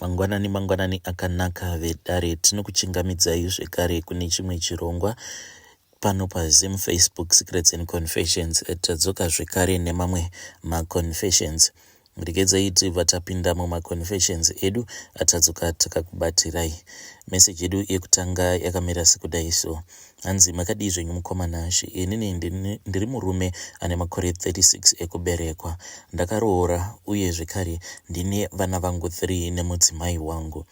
Mangwanani mangwanani akanaka vedare, tinokuchingamidzai zvekare kune chimwe chirongwa pano paZim Facebook Secrets and Confessions. Tadzoka zvekare nemamwe maconfessions. Regedzai tibva tapinda mumaconfessions edu atadzoka takakubatirai. Message yedu yekutanga yakamira sekudai so. Hanzi makadii zvenyu mukoma Nashe, inini ndiri murume ane makore 36 ekuberekwa. Ndakaroora uye zvekare ndine vana vangu 3 nemudzimai wangu.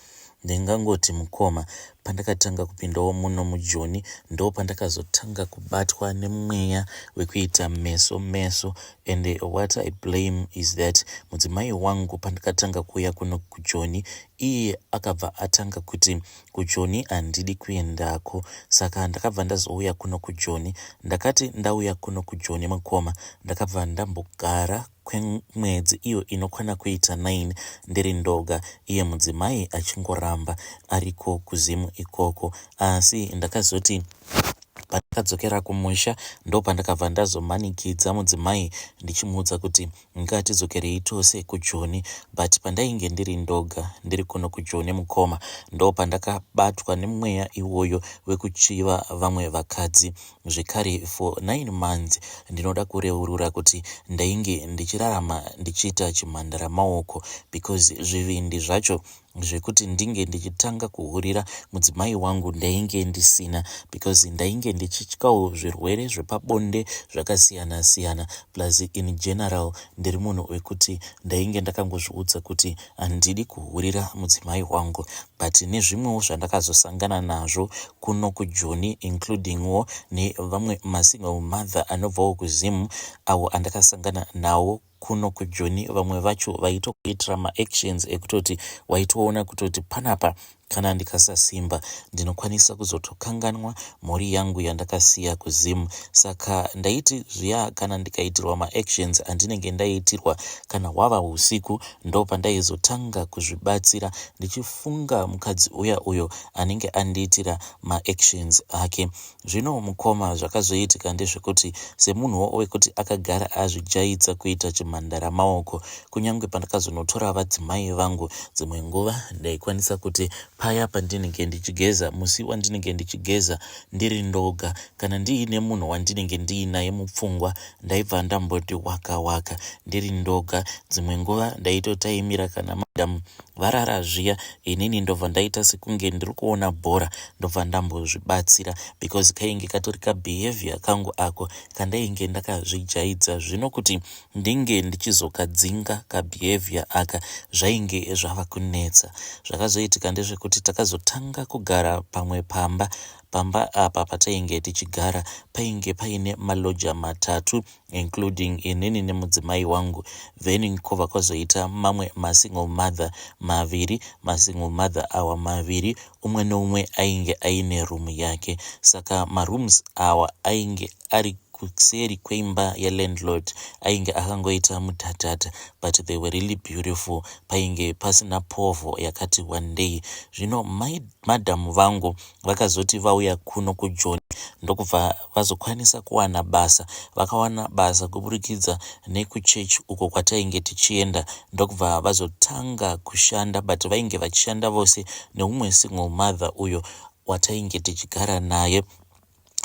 Ndingangoti mukoma, pandakatanga kupindawo muno muJoni ndopandakazotanga kubatwa nemweya wekuita meso meso and what I blame is that mudzimai wangu pandakatanga kuuya kuno kuJoni iye akabva atanga kuti kuJoni handidi kuendako saka ndakabva ndazouya kuno kuJoni. Ndakati ndauya kuno kuJoni mukoma ndakabva ndambogara kwemwedzi iyo inokwana kuita 9 ndiri ndoga iye mudzimai achingoramba ariko kuZim ikoko asi ndakazoti pandakadzokera kumusha ndopandakabva ndazomanikidza mudzimai ndichimuudza kuti ngatidzokerei tose kuJoni but pandainge ndiri ndoga ndiri kuno kuJoni mukoma ndopandakabatwa nemweya iwoyo wekuchiva vamwe vakadzi zvekare for 9 months ndinoda kureurura kuti ndainge ndichirarama ndichiita chimhandara maoko because zvivindi zvacho zvekuti ndinge ndichitanga kuhurira mudzimai wangu ndainge ndisina because ndainge ndichityawo zvirwere zvepabonde zvakasiyana siyana plus in general ndiri munhu wekuti ndainge ndakangozviudza kuti handidi kuhurira mudzimai wangu but nezvimwewo zvandakazosangana nazvo kuno kuJoni includingwo nevamwe masingle mother anobvawo kuZim avo andakasangana nawo kuno kuJoni vamwe vacho vaitokuitira maactions ekutoti waitoona kutoti panapa kana ndikasasimba ndinokwanisa kuzotokanganwa mhuri yangu yandakasiya kuZim. Saka ndaiti zviya kana ndikaitirwa maactions andinenge ndaitirwa kana hwava usiku ndopandaizotanga kuzvibatsira ndichifunga mukadzi uya uyo anenge andiitira maactions ake. Zvino mukoma zvakazoitika ndezvekuti semunhuwo wekuti akagara azvijaidza kuita chimhandara maoko kunyange pandakazonotora vadzimai vangu dzimwe nguva ndaikwanisa kuti paya pandinenge ndichigeza musi wandinenge ndichigeza ndiri ndoga kana ndiine munhu wandinenge ndiinaye mupfungwa ndaibva ndamboti waka waka ndiri ndoga dzimwe nguva ndaitotaimira kana madam varara zviya inini ndobva ndaita sekunge ndiri kuona bhora ndobva ndambozvibatsira because kainge katori kabehavior kangu ako kandainge ndakazvijaidza zvino kuti ndinge ndichizokadzinga kabehavior aka zvainge zvava kunetsa. Zvakazoitika ndezvekuti takazotanga kugara pamwe pamba pamba apa patainge tichigara painge paine maloja matatu including inini nemudzimai wangu then kwobva kwazoita mamwe masingle mother maviri masingle mother awa maviri umwe neumwe ainge aine room yake saka marooms awa ainge ari kuseri kweimba yelandlord ainge akangoita mudhadhadha but they were really beautiful painge pasina povho yakati wandei zvino madhamu vangu vakazoti vauya kuno kuJoni ndokubva vazokwanisa kuwana basa vakawana basa kuburikidza nekuchechi uko kwatainge tichienda ndokubva vazotanga kushanda but vainge vachishanda vose neumwe single mother uyo watainge tichigara naye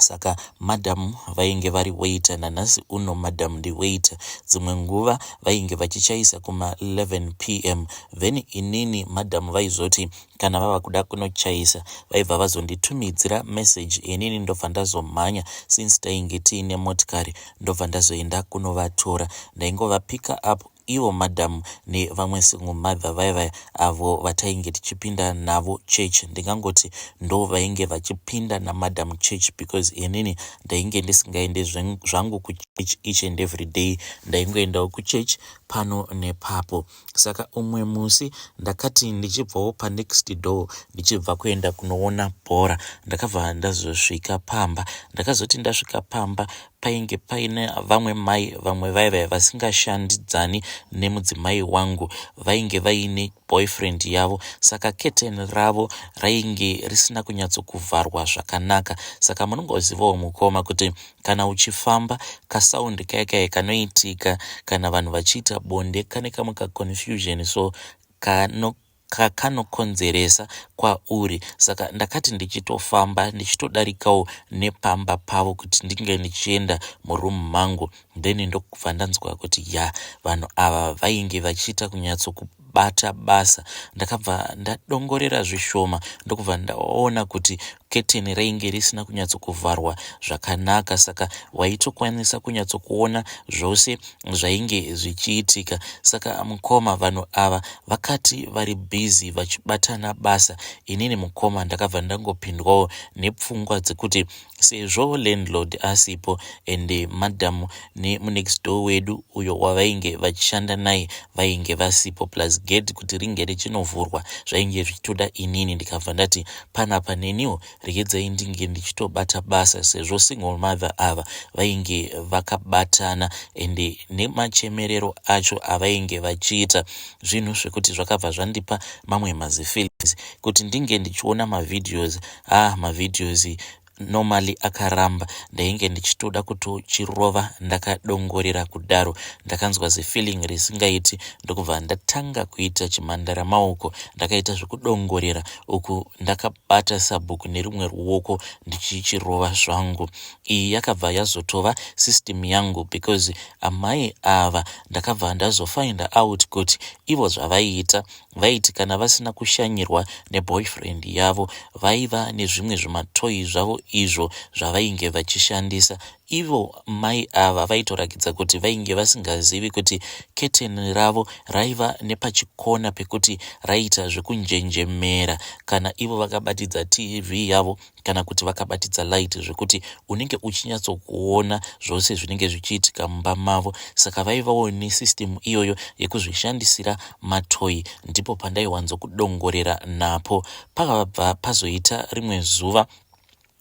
saka madhamu vainge vari waiter nanhasi uno madhamu ndiwaiter dzimwe nguva vainge vachichaisa kuma11 p.m then inini madhamu vaizoti kana vava kuda kunochaisa vaibva vazonditumidzira message inini ndobva ndazomhanya since tainge tiine motikari ndobva ndazoenda kunovatora ndaingovapicka up ivo madhamu nevamwe single mother vaya vaya avo vatainge tichipinda navo church ndingangoti ndo vainge vachipinda namadhamu church because inini ndainge ndisingaende zvangu kuchurch each and every day ndaingoendawo kuchurch pano nepapo saka umwe musi ndakati ndichibvawo panext door ndichibva kuenda kunoona bhora ndakabva ndazosvika pamba ndakazoti ndasvika pamba painge paine vamwe mai vamwe vaiva vasingashandidzani nemudzimai wangu vainge vaine boyfriend yavo saka keteni ravo rainge risina kunyatsokuvharwa zvakanaka saka munongozivawo mukoma kuti kana uchifamba kasound kaya kaya kanoitika kana vanhu vachiita bonde kane kamwe kaconfusion so kano. Kakanokonzeresa kwauri. Saka ndakati ndichitofamba ndichitodarikawo nepamba pavo kuti ndinge ndichienda muroom mangu, then ndokubva ndanzwa kuti ya, vanhu ava vainge vachiita kunyatsokubata basa. Ndakabva ndadongorera zvishoma, ndokubva ndaona kuti keteni rainge risina kunyatsokuvharwa zvakanaka, saka waitokwanisa kunyatsokuona zvose zvainge zvichiitika. Saka mukoma, vanhu ava vakati vari busy vachibatana basa, inini mukoma ndakabva ndangopindwawo nepfungwa dzekuti sezvo landlord asipo ende madhamu nemunext door wedu uyo wavainge vachishanda naye vainge vasipo, plus gate kuti ringe richinovhurwa zvainge zvichitoda inini, ndikabva ndati panapa neniwo regedzai ndinge ndichitobata basa, sezvo single mother ava vainge vakabatana ende nemachemerero acho avainge vachiita zvinhu zvekuti zvakabva zvandipa mamwe mazifeelings kuti ndinge ndichiona mavideos. Ah, mavideos normally akaramba, ndainge ndichitoda kutochirova ndakadongorera kudaro. Ndakanzwa zifeeling risingaiti, ndokubva ndatanga kuita chimhandara maoko. Ndakaita zvekudongorera uku ndakabata sabhuku nerumwe ruoko ndichichirova zvangu. Iyi yakabva yazotova system yangu, because amai ava ndakabva ndazofind out kuti ivo zvavaiita, vaiti kana vasina kushanyirwa neboyfriend yavo, vaiva nezvimwe zvimatoyi zvavo izvo zvavainge vachishandisa. Ivo mai ava vaitorakidza kuti vainge vasingazivi kuti keteni ravo raiva nepachikona pekuti raiita zvekunjenjemera kana ivo vakabatidza TV yavo kana kuti vakabatidza light, zvekuti unenge uchinyatsokuona zvose zvinenge zvichiitika mumba mavo. Saka vaivawo nesystem iyoyo yekuzvishandisira matoyi. Ndipo pandaiwanzokudongorera napo. Pakabva pazoita rimwe zuva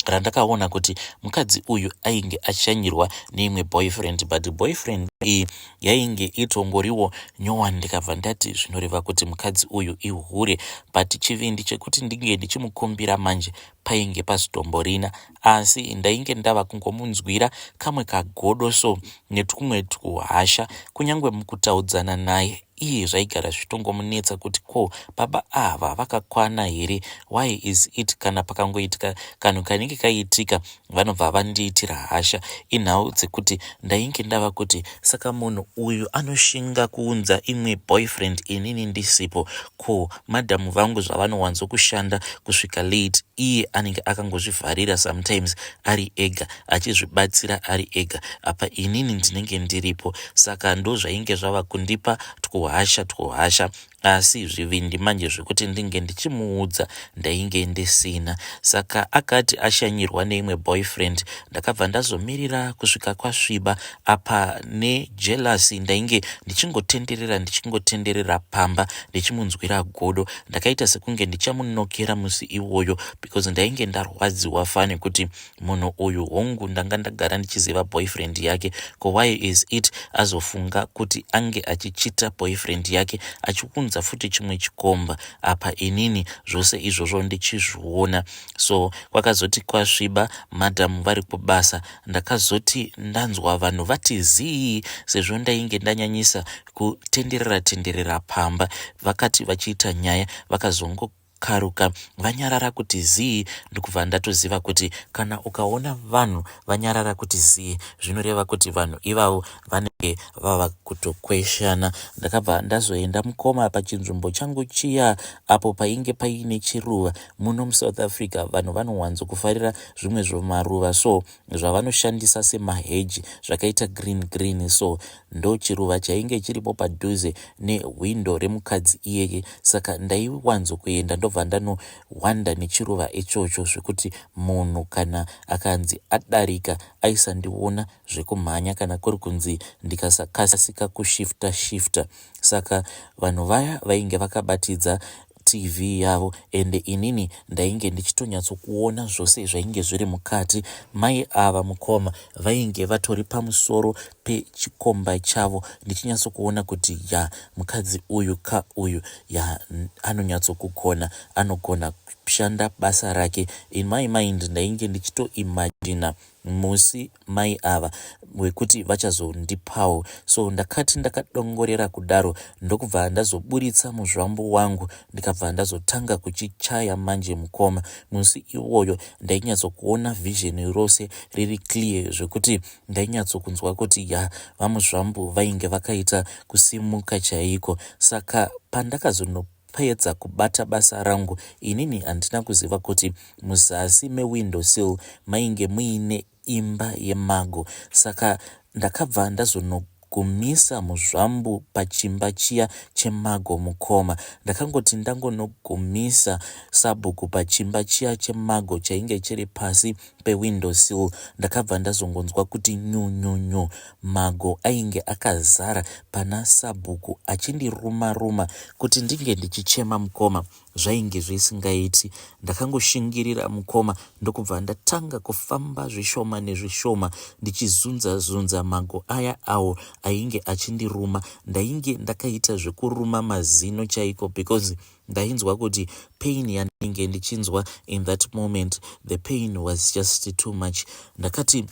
randakaona kuti mukadzi uyu ainge ashanyirwa neimwe boyfriend, but boyfriend iyi yainge itongoriwo nyowani. Ndikabva ndati zvinoreva kuti mukadzi uyu ihure, but chivindi chekuti ndinge ndichimukumbira manje painge pasitomborina. Asi ndainge ndava kungomunzwira kamwe kagodo so netwumwe twuhasha. Kunyange mukutaudzana naye iye zvaigara zvichitongomunetsa kuti ko baba ava vakakwana here? Why is it kana pakangoitika kanhu kanenge kaitika vanobva vandiitira hasha? Inhau dzekuti ndainge ndava kuti saka munhu uyu anoshinga kuunza imwe boyfriend inini ndisipo, ko madhamu vangu zvavanowanzokushanda kusvika late, iye anenge akangozvivharira sometimes ari ega achizvibatsira ari ega, apa inini ndinenge ndiripo. Saka ndo zvainge zvava kundipa twuhasha twuhasha, asi zvivindi manje zvekuti ndinge ndichimuudza ndainge ndisina. Saka akati ashanyirwa neimwe boyfriend, ndakabva ndazomirira kusvika kwasviba. Apa nejealousy ndainge ndichingotenderera ndichingotenderera pamba ndichimunzwira godo. Ndakaita sekunge ndichamunokera musi iwoyo, because ndainge ndarwadziwa fani kuti munhu uyu, hongu ndanga ndagara ndichiziva boyfriend yake, ko why is it azofunga kuti ange achichita boyfriend yake achiunza futi chimwe chikomba, apa inini zvose izvozvo ndichizviona? So kwakazoti kwasviba, madhamu vari kubasa, ndakazoti ndanzwa vanhu vati zii, sezvo ndainge ndanyanyisa kutenderera tenderera pamba. Vakati vachiita nyaya, vakazongokaruka vanyarara kuti zii, ndikubva ndatoziva kuti kana ukaona vanhu vanyarara kuti zii, zvinoreva kuti vanhu ivavo vanenge vava kutokweshana. Ndakabva ndazoenda mukoma pachinzvimbo changu chiya apo painge paine chiruva. Muno muSouth Africa vanhu vanowanzokufarira zvimwe zvomaruva so zvavanoshandisa semaheji zvakaita green green. So ndo chiruva chainge chiripo padhuze nehwindo remukadzi iyeye. Saka ndaiwanzokuenda ndobva ndanohwanda nechiruva ichocho, zvekuti munhu kana akanzi adarika aisandiona zvekumhanya kana kuri kunzi ndikasakasika kushifta shifta. Saka vanhu vaya vainge vakabatidza TV yavo, ende inini ndainge ndichitonyatsokuona zvose zvainge zviri mukati. Mai ava mukoma vainge vatori pamusoro pechikomba chavo, ndichinyatsokuona kuti ya, mukadzi uyu ka uyu ya anonyatsokugona, anogona. kushanda basa rake. In my mind ndainge ndichitoimagina musi mai ava wekuti vachazondipawo. So ndakati ndakadongorera kudaro ndokubva ndazoburitsa muzvambu wangu ndikabva ndazotanga kuchichaya manje mukoma. Musi iwoyo ndainyatsokuona vision rose riri clear zvekuti ndainyatsokunzwa kuti ya vaMuzvambu vainge vakaita kusimuka chaiko. Saka pandakazonopedza kubata basa rangu inini handina kuziva kuti muzasi mewindow sill mainge muine imba yemago. Saka ndakabva ndazonogumisa muzvambu pachimba chiya chemago mukoma. Ndakangoti ndangonogumisa sabhuku pachimba chiya chemago chainge chiri pasi pewindow sill, ndakabva ndazongonzwa kuti nyunyunyu. Mago ainge akazara pana sabhuku achindiruma ruma. Kuti ndinge ndichichema mukoma zvainge zvisingaiti. Ndakangoshingirira mukoma ndokubva ndatanga kufamba zvishoma nezvishoma ndichizunza zunza mago aya awo ainge achindiruma. Ndainge ndakaita zvekuruma mazino chaiko because ndainzwa kuti pain yandainge ndichinzwa in that moment, the pain was just too much. Ndakati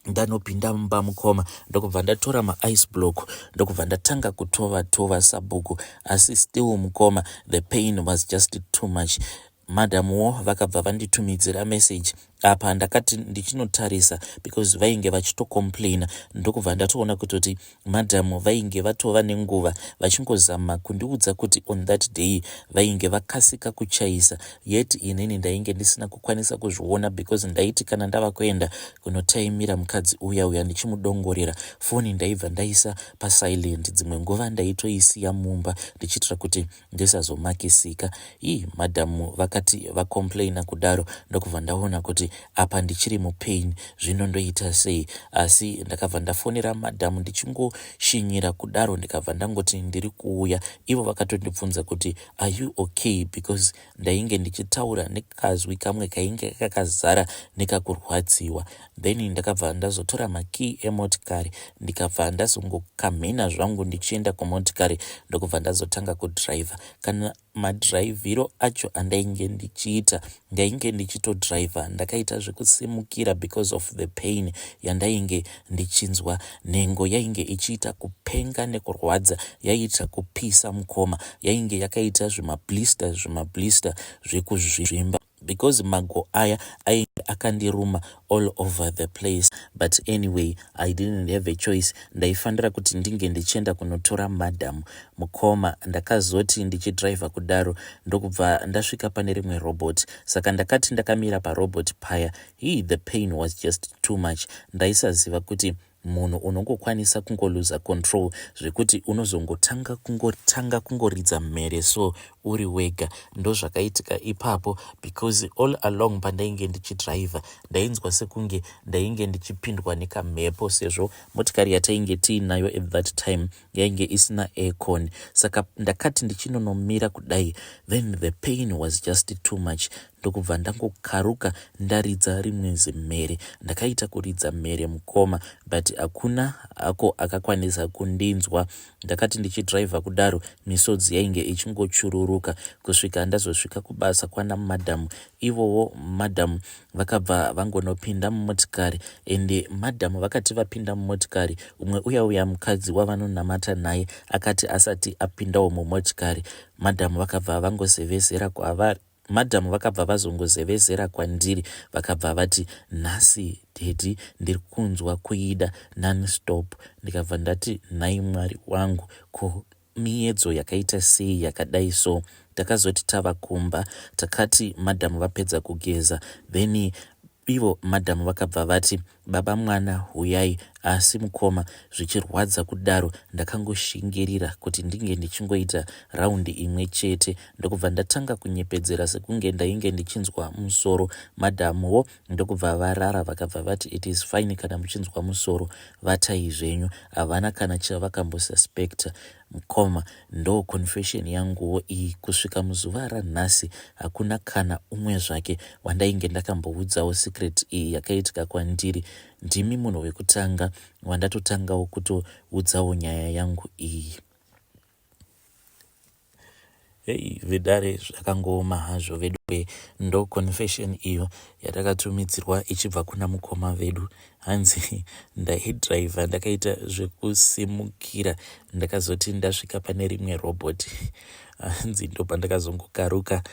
ndanopinda mumba mukoma ndokubva ndatora maice block ndokubva ndatanga kutova tova sabhuku, asi still mukoma the pain was just too much. Madhamuwo vakabva vanditumidzira message. Apa ndakati ndichinotarisa because vainge vachitocomplaina, ndokubva ndatoona kutoti madhamu vainge vatova nenguva vachingozama kundiudza kuti on that day vainge vakasika kuchaisa, yet inini ndainge ndisina kukwanisa kuzviona because ndaiti kana ndava kuenda kunotaimira mukadzi uya uya ndichimudongorera, foni ndaibva ndaisa pasilent, dzimwe nguva ndaitoisiya mumba ndichiitira kuti ndisazomakisika. Ii, madhamu vakati vacomplaina kudaro ndokubva ndaona kuti apa ndichiri mupain, zvino ndoita sei? Asi ndakabva ndafonera madhamu ndichingoshinyira kudaro, ndikabva ndangoti ndiri kuuya. Ivo vakatondibvunza kuti, "Are you okay?" because ndainge ndichitaura nekazwi kamwe kainge kakazara nekakurwadziwa. Then ndakabva ndazotora makey emotikari, ndikabva ndazongokamhina zvangu ndichienda kumotikari, ndokubva ndazotanga kudhiraivha. Kana madhiraivhiro acho andainge ndichiita, ndainge ndichitodhiraivha ndakaita zvekusimukira because of the pain yandainge ndichinzwa. Nhengo yainge ichiita kupenga nekurwadza, yaiita kupisa mukoma, yainge yakaita zvimablister zvimablister zvekuzvimba because mago aya ainge akandiruma all over the place. But anyway, I didn't have a choice, ndaifanira kuti ndinge ndichienda kunotora madhamu mukoma. Ndakazoti ndichidhiraivha kudaro ndokubva ndasvika pane rimwe robot. Saka ndakati ndakamira parobot paya, he the pain was just too much. Ndaisaziva kuti munhu unongokwanisa kungoluza control zvekuti unozongotanga kungotanga kungoridza mhere so uri wega. Ndozvakaitika ipapo because all along pandainge ndichidhiraivha ndainzwa sekunge ndainge ndichipindwa nekamhepo, sezvo motikari yatainge tiinayo at that time yainge isina aircon. Saka ndakati ndichinonomira kudai, then the pain was just too much, ndokubva ndangokaruka ndaridza rimwe zimhere. Ndakaita kuridza mhere mukoma, but hakuna hako akakwanisa kundinzwa. Ndakati ndichidhiraivha kudaro misodzi yainge ichingochururuka kusvika ndazosvika kubasa kwana madhamu. Ivowo madhamu vakabva vangonopinda mumotikari, ende madhamu vakati vapinda mumotikari, umwe uya uya mukadzi wavanonamata naye akati asati apindawo mumotikari, madhamu vakabva vangozevezera kwavari. Madhamu vakabva vazongozevezera kwandiri, vakabva vati, "Nhasi daddy ndiri kunzwa kuida nonstop." Ndikabva ndati, "Nhai Mwari wangu, ko miedzo yakaita sei yakadai so?" Takazoti tava kumba, takati madhamu vapedza kugeza, then ivo madhamu vakabva vati, "Baba mwana, huyai." Asi mukoma, zvichirwadza kudaro, ndakangoshingirira kuti ndinge ndichingoita raundi imwe chete, ndokubva ndatanga kunyepedzera sekunge ndainge ndichinzwa musoro. Madhamuwo ndokubva varara, vakabva vati, "It is fine, kana muchinzwa musoro vatai zvenyu." Havana kana chavakambosasuspecta mukoma. Ndo confession yanguwo iyi. Kusvika muzuva ranhasi hakuna kana umwe zvake wandainge ndakamboudzawo secret iyi yakaitika kwandiri. Ndimi munhu wekutanga wandatotangawo kutoudzawo nyaya yangu iyi. Hei vedare, zvakangooma hazvo veduwe. Ndo confession iyo yatakatumidzirwa ichibva kuna mukoma vedu. Hanzi ndaidhiraivha ndakaita zvekusimukira, ndakazoti ndasvika pane rimwe robot, hanzi ndopandakazongokaruka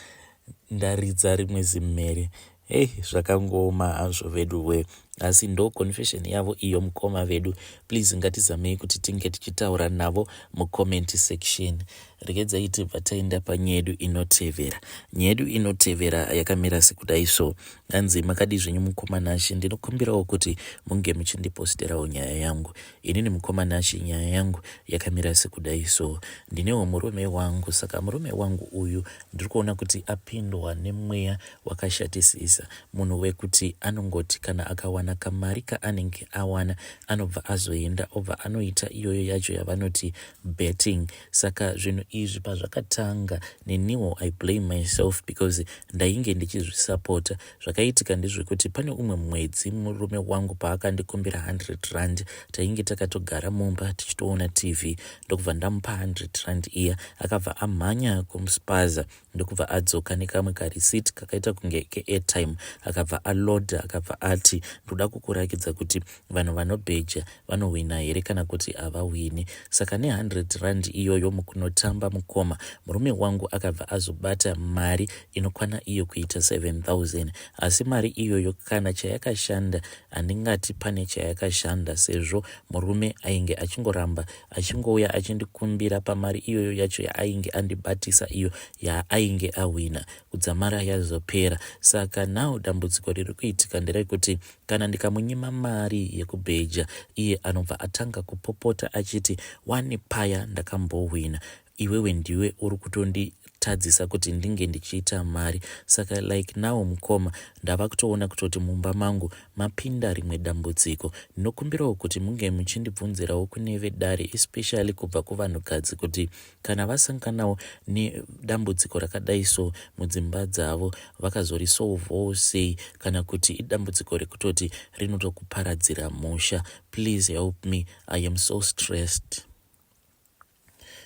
ndaridza rimwe zimhere. Hei, zvakangooma hazvo veduwe, asi ndo confession yavo iyo mukoma vedu. Please, ngatizamei kuti tinge tichitaura navo mucomment section. Regedzai tibva taenda panyaya yedu inotevera. Nyaya yedu inotevera yakamira sekudai so. Hanzi, "Makadi zvenyu mukoma Nashe? Ndinokumbirawo kuti munge muchindiposterawo nyaya yangu. Inini mukoma Nashe, nyaya yangu yakamira sekudai so. Ndinewo murume wangu. Saka murume wangu uyu ndiri kuona kuti apindwa nemweya wakashatisisa, munhu wekuti anongoti kana akawana kamari kaanenge awana, anobva azoenda obva anoita iyoyo yacho yavanoti betting. Saka zvinhu izvi pazvakatanga, neniwo I blame myself because ndainge ndichizvisapota. Zvakaitika ndezvekuti pane umwe mwedzi murume wangu paakandikumbira 100 rand, tainge takatogara mumba tichitoona TV, ndokubva ndamupa 100 rand iya. Akabva amhanya kumuspaza, ndokubva adzoka nekamwe kareceipt kakaita kunge keairtime. Akabva alodha, akabva ati, 'Ndoda kukurakidza kuti vanhu vanobheja vanohwina here kana kuti havahwini.' Saka ne100 rand iyoyo mukunotamba mukoma, murume wangu akabva azobata mari inokwana iyo kuita 7000. Asi mari iyoyo kana chayakashanda, handingati pane chayakashanda, sezvo murume ainge achingoramba achingouya achindikumbira pamari iyoyo yacho yaainge andibatisa, iyo yaainge ahwina kudzamara yazopera. Saka now dambudziko riri kuitika nderekuti kana ndikamunyima mari yekubheja, iye anobva atanga kupopota achiti, 'Wani paya ndakambohwina, iwewe ndiwe uri kutonditadzisa kuti ndinge ndichiita mari.' Saka like now mukoma, ndava kutoona kutoti mumba mangu mapinda rimwe dambudziko. Ndinokumbirawo kuti munge muchindibvunzirawo kune vedare, especially kubva kuvanhukadzi, kuti kana vasanganawo nedambudziko rakadai so mudzimba dzavo, vakazorisolvawo sei, kana kuti idambudziko rekutoti rinotokuparadzira musha. Please help me, I am so stressed."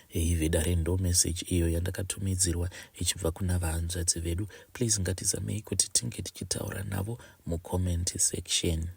Hei vedare, ndo message iyo yandakatumidzirwa ichibva kuna vahanzvadzi vedu. Please, ngatizamei kuti tinge tichitaura navo mucomment section.